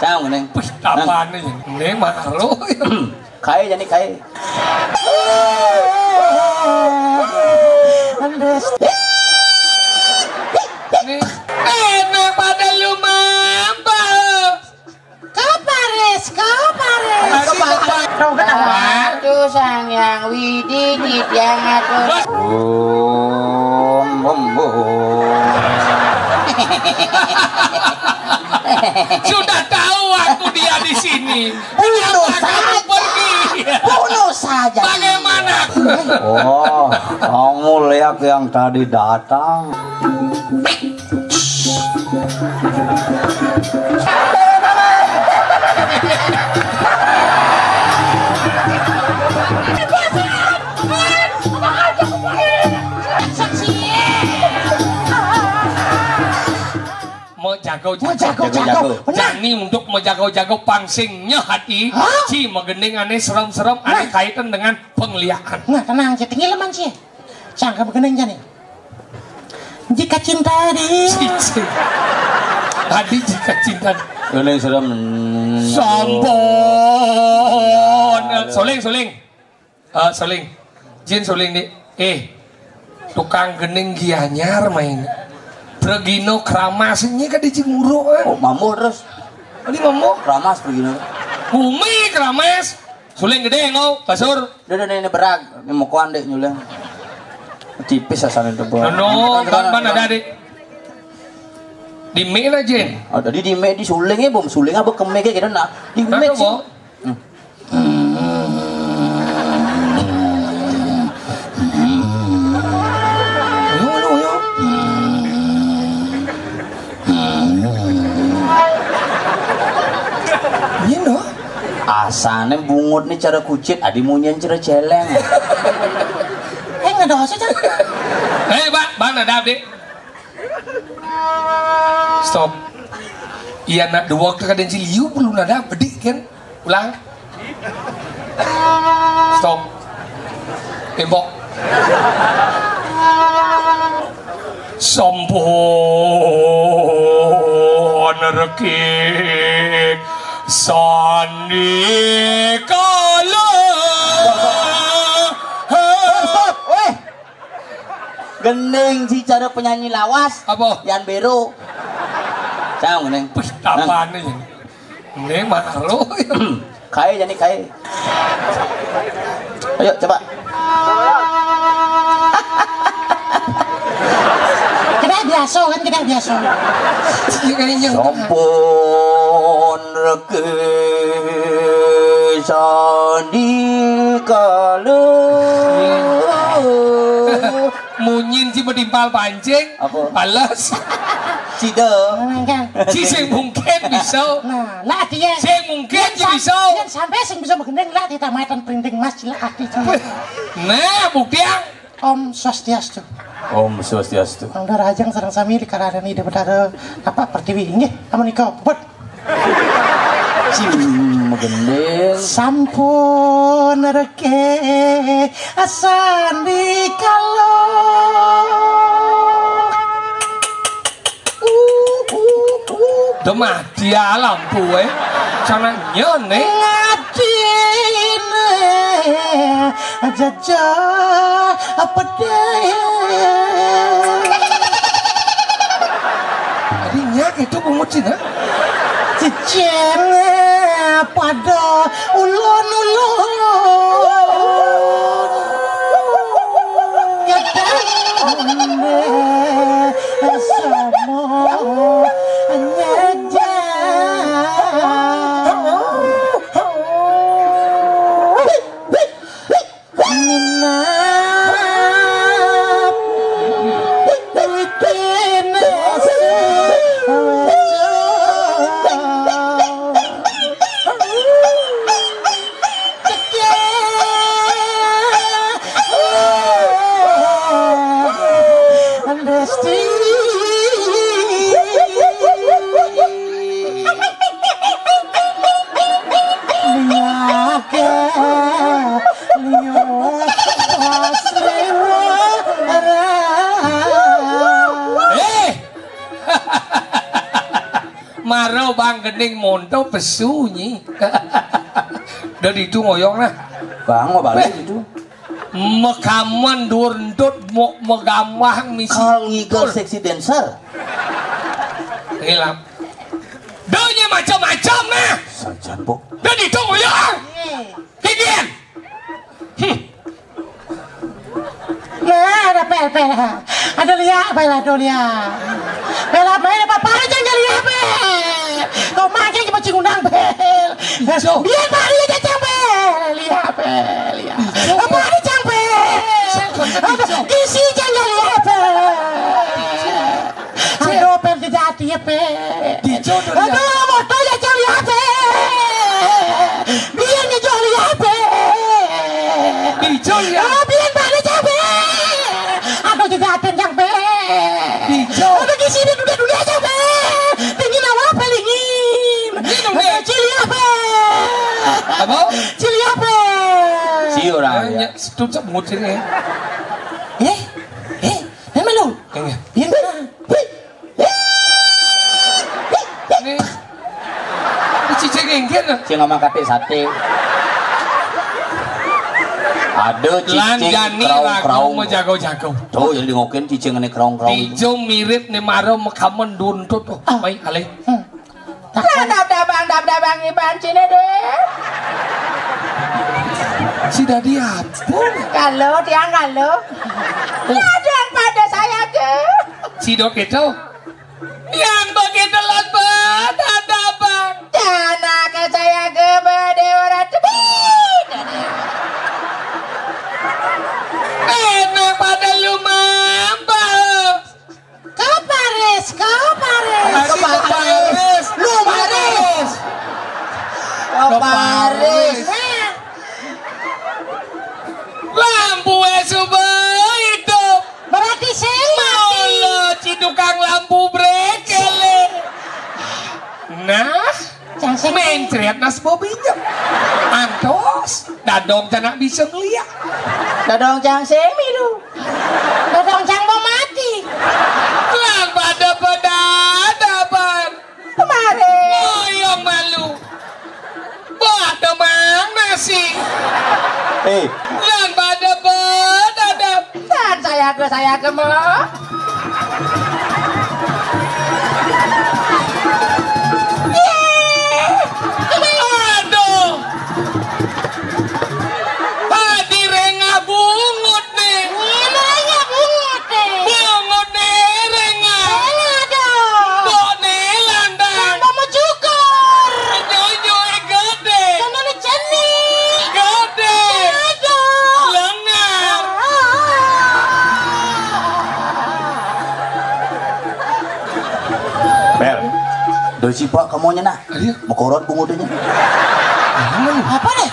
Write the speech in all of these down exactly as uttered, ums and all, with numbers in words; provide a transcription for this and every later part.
Nah, ngene. Wih, tapane ya. Ngene malu. Kae jani kae. Enak pada lu mampu. Kopares, kopares. Aduh, Sang Yang Widi, Nitya ngatur. Om, om, om. Sudah tahu aku dia di sini. Bunuh saja. Bunuh saja. Bagaimana? Oh, kamu lihat yang tadi datang. Mau jago, jago. Mau jago, jago. Benar. Jani untuk mau jago-jago pangsingnya hati. Hah? Ci magending ane serem-serem, ane kaitan dengan pengliakan. Nah, tenang, Ci. Tinggi leman, Ci. Sangka begending jani. Jika cinta di. Ci, ci. Tadi jika cinta. Gending serem. Sampun. Suling, suling. Eh, suling. Jin suling, Dik. Eh, tukang gending Gianyar main. Pregino Kramas ini kan di Cimuru, eh. Oh, mambu terus. Ini mambu. Kramas Pregino. Bumi Kramas. Suling gede, ngau, kasur. Udah, udah, ini berag. Ini mau kuan, Dik, nyuling. Tipis asal itu, Bang. No, no, kan mana ada, Dik? Di mik lah, Jin. Oh, tadi di mik, di suling ya, Bom. Suling apa ke mik kayak gitu, nah. Di mik sih. Bo? Hmm. Ayo, ayo, ayo. Iya, no. Asane bungut nih cara kucit, adi munyen cara celeng. Eh, nggak ada sih, Cak. Eh, Pak, Bang, ada update. Stop. Iya, nak dua ke kadang ciliu belum ada bedik kan? Ulang. Stop. Tembok. Sampun reki sandikala. Stop. Weh. Gending si cara penyanyi lawas. Apa? Yan Bero. Cang, Neng. Wih, apaan nih? Neng malu. Kae jani kae. Ayo coba. Kita biasa kan, kita biasa. Iya, kayaknya. Sampun reke sandikala. Munyin si betimpal pancing. Apa? Balas. Cida. Kan. Si sing mungkin bisa. Nah, lah dia. Sing mungkin bisa. Yang sampai sing bisa begendeng lah, kita maitan printing mas, lah ati. Nah, bukti yang. Om Swastiastu. Om Swastiastu. Ang darajang sareng sami di kararan Ida Betara, apa, Pertiwi, inggih, amunika puput. Cing, magending. Sampun reke sandikala. Demah dia lampu, eh. Sana nyone. Ngatine jajah pedhe. Tadinya gitu bungut Cina. Cicing pada ulun-ulun. Kadang sama nyajah. Bang gending monto pesu nyi. Dadi itu ngoyong nah. Bang, mau balik itu. Makaman duur entut mo-, megamah misi. Kal ngigel seksi dancer. Hilang. Donya macam-macam nah. Sajan, Pok. Dadi itu ngoyong. Kikir. Hmm. Nah, ada pel, pel. Ada liak, pel, ada liak. Pel apa ini? Apa ada cang liak, pel? Kau makan cuma cingundang, pel. Biar baru aja cang, pel. Liak, pel, liak. Apa ada cang, pel? Apa gizi cang liak, pel? Aduh, pel jejati ya, pel. Dijo tuh liak. Aduh, motor ya cang liak, pel. Biar ngejo liak, pel. Dijo liak. Oh, biar balik cang, pel. Aduh, jejati cang, pel. Dijo. Aduh, di sini dunia-dunia cang, pel. Dingin awak, pel, dingin. Dingin, pel. Aduh, cili apa? Apa? Cili apa? Ciu lah, ya. Tutup mutin ya. Eh? Eh? Memang lu? Iya. Iya, mana? Ini, ini cicing engkin. Sing ngomong kate sate. Aduh, lan cicing jani kraung-kraung. Ragu mau jago-jago. Tuh, jadi ngokin cicing ini kraung-kraung. Dijo mirip nih maro makamen duntut tuh. Ah. Baik, alih. Hmm. Lah, dab-dabang, dab-dabang iban sini deh. Si dadi apa? Kalau tiang kalau. Lah, yang pada saya ke. Si dok itu. Yang begitu lebat, ada bang. Dana ke saya ke bade orang tebing. Enak pada lu mampal. Ke Paris, ke Paris. Masih ke Paris. Lu Paris. Ke Paris. Nah. Lampu es subuh hidup. Berarti sing mati. Maulo ci tukang lampu brekele. Nah, cang sing mencret nas bobinya. Antos, dadong cang nak bisa ngeliat. Dadong cang sing milu. Dadong cang mau mati. Lang pada pedadaban. Kemarin. Ngoyong malu. Buat demang nasi. Eh. Lang pada pedadab. Dan saya ke, saya ke mau. Aduh. Hadirengah bungut nih. Bungut nih. Bungut nih rengah. Rengah dong. Mbok nih landang. Mbok mau cukur. Nyonyoe gede. Nyonyoe jenih. Gede. Aduh. Lengar. Bel, doi sipak kamu nyena. Ayo. Mekorot bungut ini. Apa nih?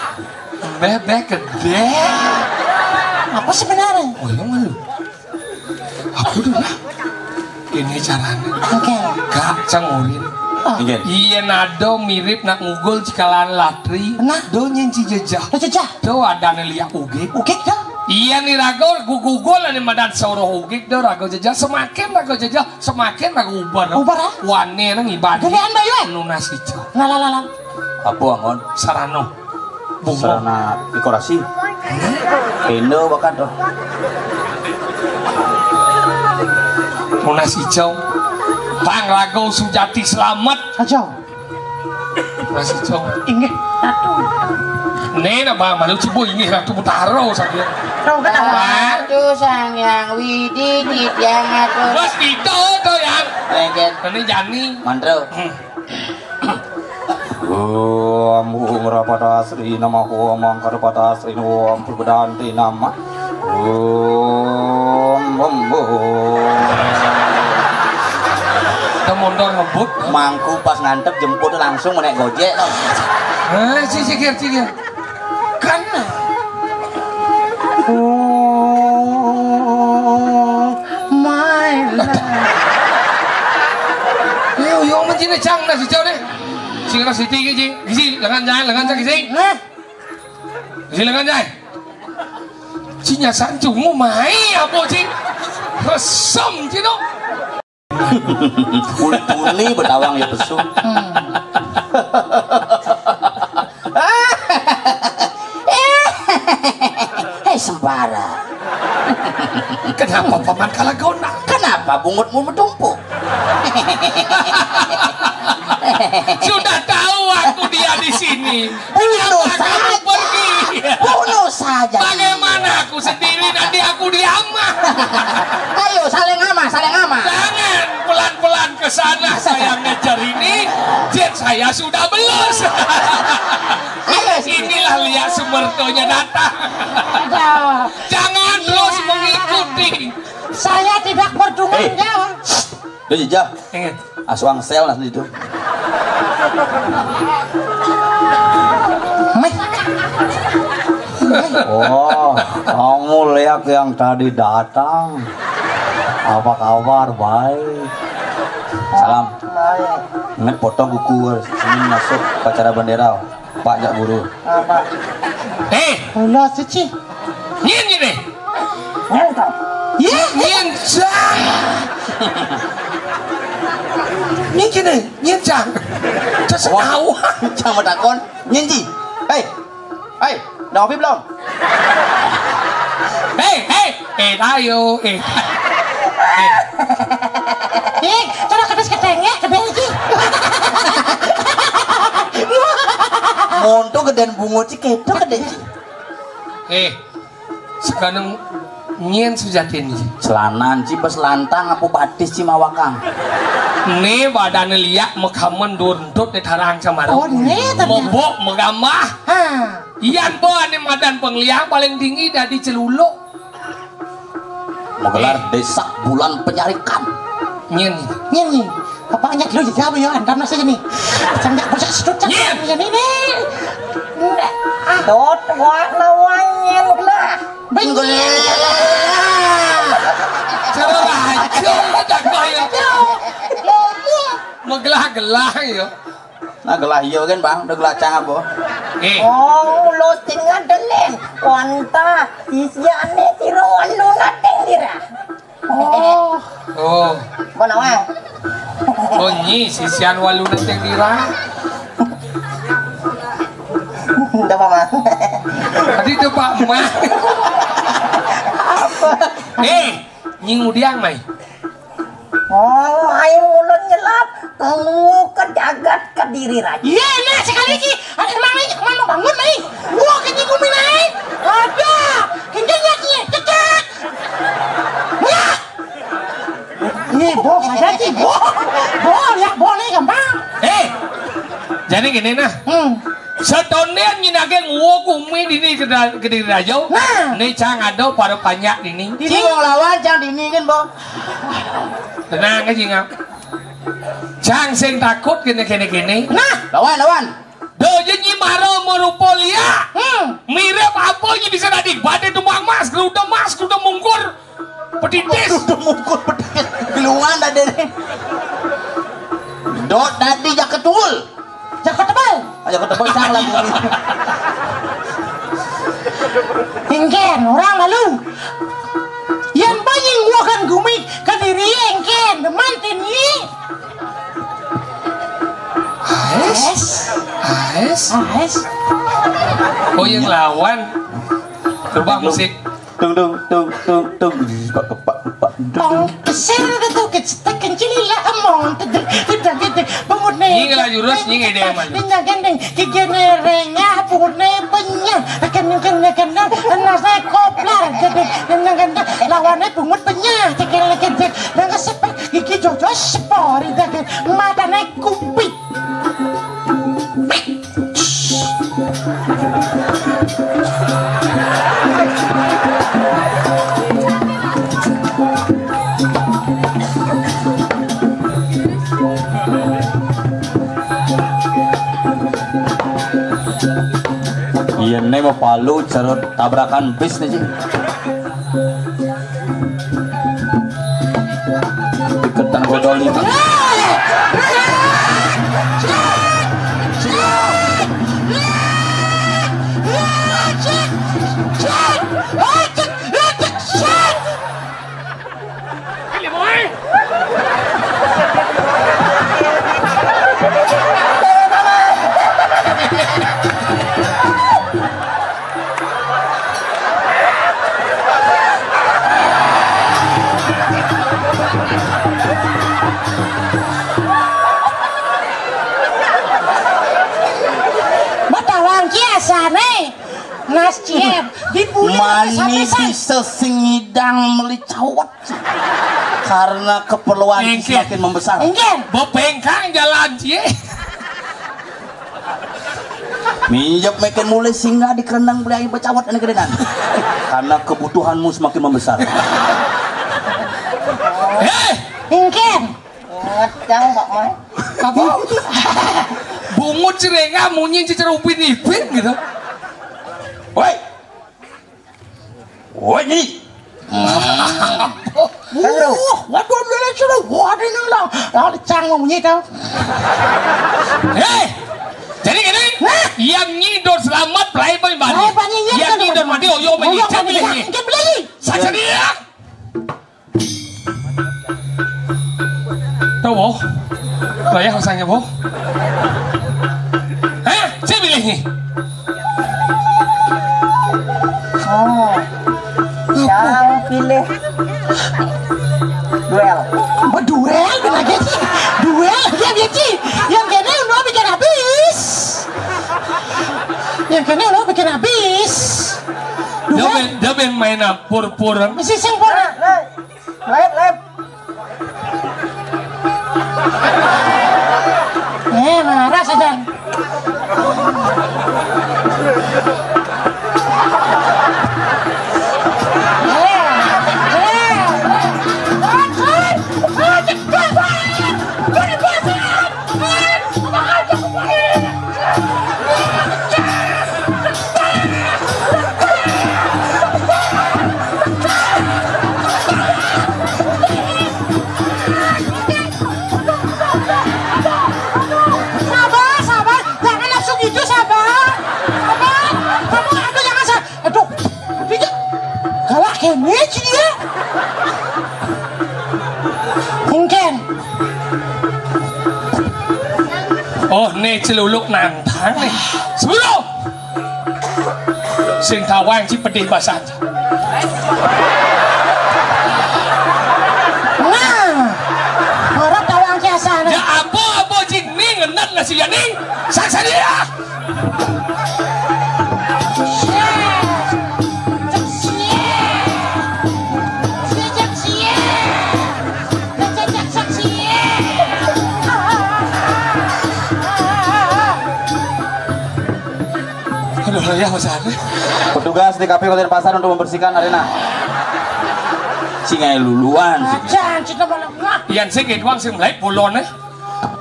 Bebek gede. Apa sebenarnya? Oh, iya malu. Aku dulu lah. Ini caranya. Oke. Kak, cang urin. Oh. Iya. Iya, nado mirip nak ngugul cikalan latri. Nah. Do nyen ci jejah. Do jejah. Do ada nelia ugik. Ugik dah. Iya nih rago, gugugul nih madan soroh ugik do rago jejah. Semakin rago jejah, semakin rago ubar. Ubar, ah? Wane nang ibadah. Gedean bayu, eh? Nunas ijo. Lah, lah, lah, lah. Apa, Angon? Sarano. Bungo. Sarana dekorasi. Indo bakat tuh. Tunas ijo. Pang rago sujati selamat. Ajo. Tunas ijo. Inggih, Ratu. Nih, napa malu cibo inggih Ratu Betaro saja. Ratu Betaro. Ratu Sang Hyang Widi Nitya Ngatur. Bos itu tuh yang. Lengket. Ini jani. Mantra. Hmm. Om Hum Rapatasri Namaha, Om Angkar Patasri Namaha, Om Purbadanti Namaha. Om, om, om. Kita mondor ngebut. Mangku pas ngantep jemput langsung menek gojek, no. Eh, si, si, si, si. Kan. Oh my love. Yo, yo, mencina cang nasi cau deh. Sing nasi tinggi, cing. Gizi, lengan jangan, lengan cang gizi. Hah? Gizi lengan jangan. Cinya sanjung mau mai apa, cing? Resem, cino. Kulit tuni betawang ya pesu. Hmm. Hei, sembara. Kenapa paman kalah gona? Kenapa bungutmu metumpuk? Sudah tahu aku dia di sini. Bunuh saja. Bunuh saja. Bagaimana aku sendiri, nanti aku diamah. Ayo, saling amah, saling amah. Jangan, pelan-pelan ke sana, saya ngejar ini, jet saya sudah belus. Ayo. Inilah lihat Sumertonya datang. Aduh. Jangan terus mengikuti. Saya tidak berdengar. Eh. Udah, Jejah. Ingat. Aswang sel lah itu. Meh. Oh, kamu lihat yang tadi datang. Apa kabar? Baik. Salam. Baik. Ingat potong kuku, ini masuk upacara bendera. Pak, jak buru. Apa? Eh, Allah suci. Nyin gini. Nyin kau. Iya, nyin. Nyin cang. Nyin kini, nyin cang. Terus tahu. Cang matakon, nyin ji. Hei. Hei, dah ngopi belum? Hei, hei. Eh, ayo. Eh. Eh. Eh, cara kedes ketengek, kedai ji. Monto gedean bungut sih, kedo kedai ji. Eh, sekarang nyen sujatin ji. Celanan ci pas lantang apa batis ci mawakang. Ni badannya liak mekamen durntut di tarang sama. Oh, ni ternyata. Mebok megambah. Ha. Ian bo ane madan pengliang paling tinggi dadi celuluk. Magelar desa bulan penyarikan. Nyen. Nyen, nyen. Apa nyak lu jaga ya, antam nasi ni. Sanjak bocah sedut cak. Nyen. Nyen ini. Dot, wak, lawan, nyen, gelah. Benggelah. Cara racun, tak kaya. Megelah-gelah, ya. Nah, gelah iya kan, Bang, udah gelacang apa? Eh. Oh, ulo sing ngadelen. Wanta, sisiane sira walu nateng dira. Oh. Oh. Mana, Bang? Oh, nyi, sisian walu nateng dira. Ndak apa, Bang. Tadi itu Pak Mah. Apa? Eh, nyi ngudiang, Mai. Oh, ayo ulun nyelap, kamu ke jagat Kediri Raja. Iya, nah, sekali lagi. Ada emang nih, emang mau bangun nih. Gua ke gumi naik. Ada. Kenceng ya, Ki. Cecek. Wah. Ini bos aja sih, bos. Bos, ya, bos nih gampang. Eh, jadi gini nah. Hmm. Satonden nyinage nguwuh gumi dini Kediri Raja. Nah. Ni cang ada para panjak dini. Dini wong lawan cang dini kan, Bo. Tenang aja, ngap. Cang sing takut kene-kene kene. Nah, lawan, lawan. Do je nyi mara marupa lia. Hmm. Mirip apa nyi bisa dadi badai tumbang mas, geruda mas, geruda mungkur. Petitis. Udah mungkur petitis. Gelungan tadi nih. Dot tadi jaket tebal. Jaket tebal. Ah, jaket tebal sang lagi. Engken, orang malu. Yang banyak nguakan gumi Kediri engken, demen tini. Ais. Ais. Ais. Oh, yang lawan. Coba musik. Tung, tung, tung, tung, tung. Pak, pak, pak. Tong kesel ke tu, kecetek kencil lah emong. Tedek, tedek, tedek. Bungut ni. Ni kalau jurus, ni ngedem aja. Ni nyagandeng. Kigene renya, bungut ni penya. Akan, akan, akan, akan. Nasa koplar. Jadi, akan, akan, akan. Lawannya bungut penya. Cekel, cekel, cekel. Nang kesepak. Gigi jojo sepori. Jadi, matanya kumpit. Iya, ne mapalu cara tabrakan bis ne, Ji. Iketan godol ni. Sane, Mas Ciep, dipulih. Mani sampai san. Bisa sing ngidang meli cawet karena keperluan. Engke. Semakin membesar. Engke. Bebengkang jalan, Cie. Minjep meken mulai singgah di kerendang beli air becawet ane gedenan. Karena kebutuhanmu semakin membesar. Heh! Engke. Ngedang, Pak Mai. Apa? Bungut Cirega munyi cecer Upin-Ipin gitu. Woi. Woi, ini. Waduh, waduh, waduh, sudah, waduh, ini lah. Lah, cang munyi tau. Hei, jadi gini, nah. Yang nyido selamat, pelai bani. Pelai bani, iya, yang kan, nyido mati, oyo, oyo, mati, mati, mati, mati. Saja dia. Tahu, boh? Bayar rasanya, boh? Hah? Saya pilih nih. Oh. Yang pilih duel. Oh, duel, bener aja sih. Duel, iya, iya, sih. Yang kene udah bikin habis. Yang kene udah bikin habis. Duel. Dia main, dia main, main pur-pur. Masih sing pur. Lep, lep. Eh, marah saja. Sabar, sabar, jangan nafsu gitu, sabar. Sabar, kamu, aduh, jangan sa-, aduh, aduh, ya. Galak kene sih dia. Mungkin. Oh, nih celuluk nantang nih. Sepuluh. Sing tawang ci pedih basah. Nah, ora tawang ki asane. Ya apa, apa, Cing? Ning, enak nasi ya, Ning. Saksani ya. Aduh, ya, Mas Andi. Petugas D K P Kota Denpasar untuk membersihkan arena. Singai luluan. Acan, cita malah ngah. Yan sing gitu, sing mulai pulone.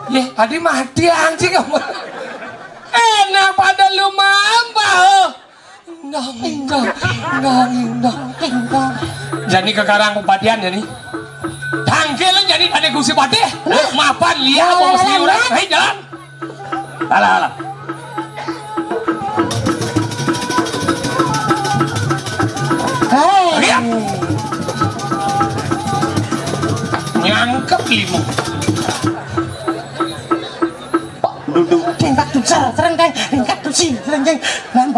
Ye, adi mati anjing. Enak pada lu mamba, oh. Dong, dong, dong, dong, dong. Jadi kekarang kupatian jadi. Tangkil jadi pada gusi patih. Lu mapan lihat mau mesti orang. Hei, jalan. Alah, alah. Hei. Lihat. Nyangkep limu. Duduk. Tingkat tuh, ser, sereng, keng. Tingkat tuh, si, sereng, keng. Nang